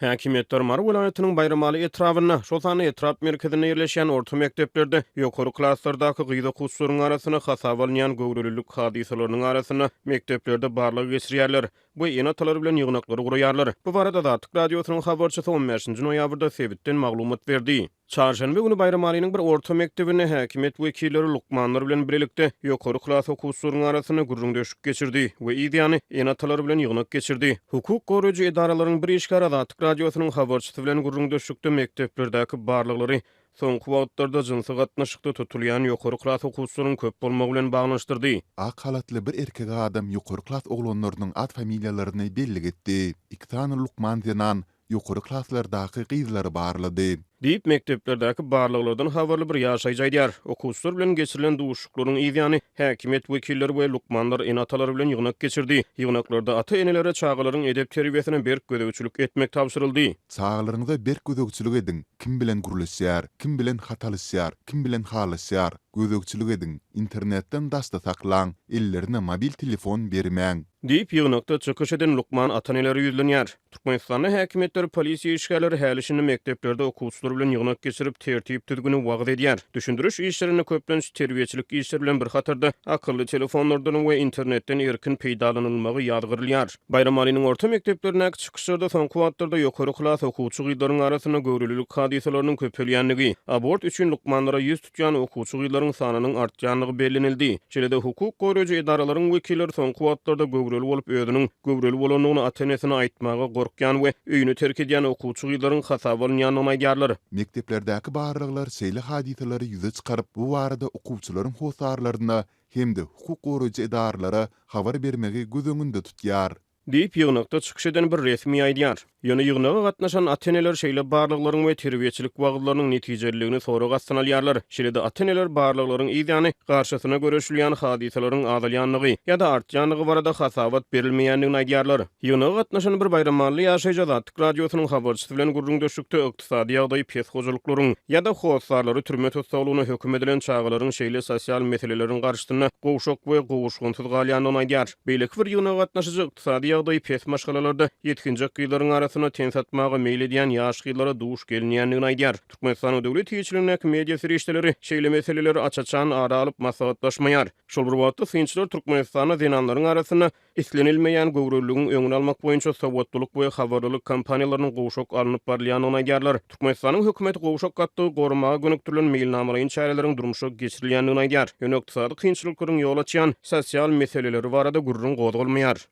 Häkimiýetler Mary welaýatynyň Baýramaly etrabynda, şol sanda etrap merkezinde ýerleşýän orta mekdeplerde ýokary klaslardaky gyz okuwçylaryň arasynda hasaba alynýan göwrelilik hadysalarynyň arasynda mekdeplerde barlag geçirýärler we ene-atalar bilen ýygnaklary guraýarlar. Bu barada Azatlyk Radiosynyň habarçysy on bäşinji noýabrda sebitden maglumat berdi. Çarşenbe güni Baýramalynyň bir orta mekdebinde häkimiýet wekilleri lukmanlar bilen birlikde ýokary klas okuwçylaryň arasynda gürrüňdeşlik geçirdi we yz ýany ene-atalar bilen ýygnak geçirdi. Hukuk goraýjy edaralaryň bir işgäri Azatlyk Radiosynyň habarçysy bilen gürrüňdeşlikde mekdeplerdäki barlaglary soňky wagtlarda jynsy gatnaşykda tutulýan ýokary klas okuwçylaryň köp bolmagy bilen baglanyşdyrdy. Ak halatly bir erkek adam ýokary klas oglanlarynyň at-familiýalaryny bellik etdi. Iki sany lukman zenan ýokary klaslardaky gyzlary barlady. Diýip, mekdeplerdäki barlaglardan habarly bir ýaşaýjy aýdýar. Okuwçylar bilen geçirilen duşuşyklaryň yz ýany, häkimiýet wekilleri we lukmanlar ene-atalar bilen ýygnak geçirdi. Ýygnaklarda ata-enelere çagalaryň edep-terbiýesine berk gözegçilik etmek tabşyryldy. Çagalaryňyza berk gözegçilik ediň, kim bilen gürleşýär, kim bilen hat alyşýar, kim bilen halaşýar, gözegçilik ediň, internetden daşda saklaň, ellerine mobil telefon bermäň. Diýip, ýygnakda çykyş eden lukman ata-enelere ýüzlenýär. Türkmenistanda häkimiýetler, polisiýa işgärleri häli-şindi mekdeplerde okuwçylar bilen ýygnak geçirip, tertip-düzgüni wagyz edýär. Düşündiriş işlerinde köplenç terbiýeçilik işleri bilen bir hatarda akylly telefonlardan we internetden erkin peýdalanylmagy ýazgyrylýar. Baýramalynyň orta mekdeplerindäki çykyşlarda soňky wagtlarda ýokary klas okuwçy gyzlaryň arasynda göwrelilik hadysalarynyň köpelýändigi, abort üçin lukmanlara 100 tutýan okuwçy gyzlaryň sanynyň artýandygy bellenildi. Şeýle-de hukuk goraýjy edaralaryň wekilleri soňky wagtlarda göwreli bolup özüniň göwreli bolandygyny ata-enesine aýtmaga gorkýan we öýüni terk edýän okuwçy gyzlaryň hasaba alynýandygyny aýdýarlar. Mekdeplerdäki barlaglar şeýle hadysalary ýüze çykaryp, bu barada okuwçylaryň hossarlaryna hem-de hukuk goraýjy edaralara habar bermegi göz öňünde tutýar. Diýip, ýygnakda çykyş eden bir resmi aýdýar. Ýöne ýygnaga gatnaşan ata-eneler şeýle barlaglaryň we terbiýeçilik wagyzlarynyň netijeliligini sorag astyna alýarlar. Şeýle-de ata-eneler barlaglaryň yz ýany garşysyna göreşilýän hadysalaryň azalýandygy ýa-da artýandygy barada hasabat berilmeýändigini aýdýarlar. Ýygnaga gatnaşan bir baýramally ýaşaýjy Azatlyk Radiosynyň habarçysy bilen gürrüňdeşlikde ykdysady ýagdaýy pes hojalyklaryň ýa-da hossarlary türme tussaglygyna höküm edilen çagalaryň şeýle sosial meseleleriň garşysynda gowşak we gowuşgynsyz galýandygyny aýdýar. Beýleki bir ýygnaga gatnaşyjy ykdysady ýagdaýy pes maşgalalarda ýetginjek gyzlaryň arasynda ten satmaga meýil edýän ýaş gyzlara duş gelinýändigini aýdýar. Türkmenistanyň döwlet eýeçiligindäki media serişdeleri şeýle meseleleri aç-açan ara alyp maslahatlaşmaýar. Şol bir wagtda, synçylar Türkmenistanda zenanlaryň arasynda islenilmeýän göwreliligiň öňüni almak boýunça sowatlylyk we habarlylyk kampaniýalarynyň gowşak alnyp barylýandygyny aýdýarlar. Türkmenistanyň hökümeti gowşak gatlagy goramaga gönükdirilen meýilnamalaýyn çäreleriň durmuşa geçirilýändigini aýdýar. Ýöne ykdysady kynçylyklaryň ýol açýan sosial meseleleri barada gürrüň gozgalmaýar.